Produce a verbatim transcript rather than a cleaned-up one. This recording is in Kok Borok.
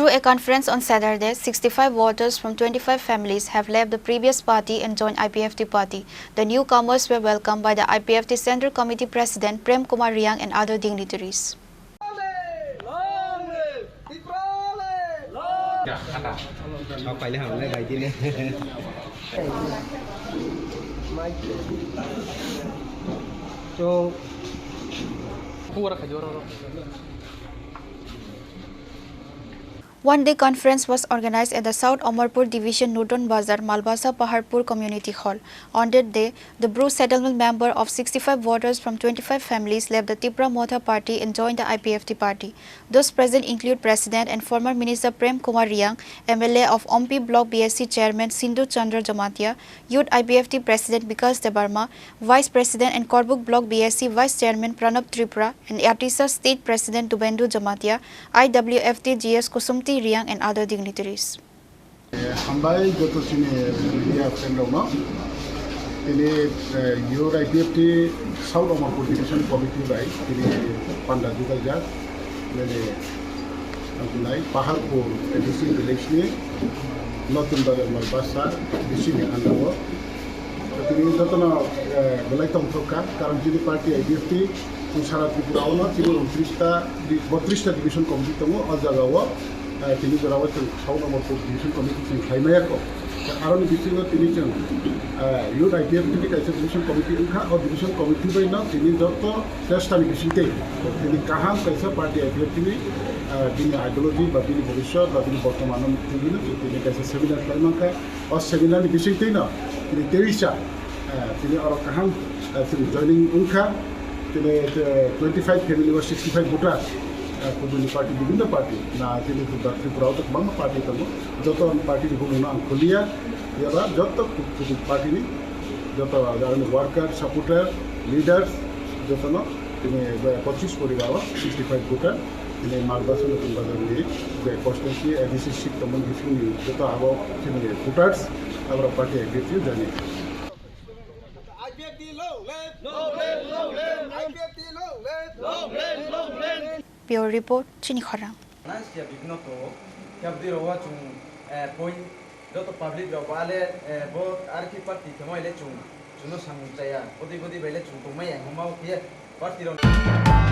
Through a conference on Saturday, sixty-five voters from twenty-five families have left the previous party and joined I P F T party. The newcomers were welcomed by the I P F T Central Committee President Prem Kumar Riang and other dignitaries. One day conference was organized at the South Amarpur Division, Nurton Bazar, Malbasa Paharpur Community Hall. On that day, the Bru settlement member of sixty-five voters from twenty-five families left the Tipra Motha party and joined the I P F T party. Those present include President and former Minister Prem Kumar Riang, M L A of Ompi Block B S C Chairman Sindhu Chandra Jamatia, Youth I P F T President Bikash Debbarma, Vice President and Korbuk Block B S C Vice Chairman Pranab Tripura, and ATISA State President Dubendu Jamatia, I W F T G S Kusumti Riang and other dignitaries. Hambai joto chini media friend rokno. Tini, eh, Youth I P F T South Amarpur Division Committee bai tini panda jugaijak. Nini, ang nai Paharpur A D C village ni Notun Bazar Malbasa A D C ni under o. Tini jotono, eh, belai tongthok kha, karon chini party I P F T chwng sara Tripura o no chini untris ta, botris ta division committee tongo, o jaga o, eh, tini jora o chwng South Amarpur division committee chwng khlai maya kho. Aroni bisingo tini chwng, eh, Youth I P F T ni kaisa division committee wngkha, o division committee bai no tini joto chesta ni bising tei tini kaham kaisa party I P F T ni, eh, bini ideology ba bini bhobishyot ba bini bortoman no tini kaisa seminar khlai mankha. O seminar ni bisingtwi no tini terisa, eh, tini oro kaham, eh, tini joining wngkha. Tini, eh, twenty five family o sixty five voter, eh, kubuni party, bibhinno party, na tini Tripura o to kwbangma party tongo. Joto party ni bumung no ang khuliya, yaba joto kubuni party ni joto worker, supporter, leaders, joto no tini, eh, pochis poribar o sixty five voter. Tini Malbasa Notun Bazar ni je constituency A D C seat tongmani bisingni joto abo chini voters, aboro party I P F T joining. I P F T long live! Long live, long live! I P F T long live! Long live, long live! Bureau report, Chini Khorang. Nang sia bibino to, kya bidi rowa chung, eh, point, joto public rok ba le, eh, bo R P party kemo ile chung, chung no samung chaya, bodi bodi bai le chung tongmai ya, homa o khe party rok.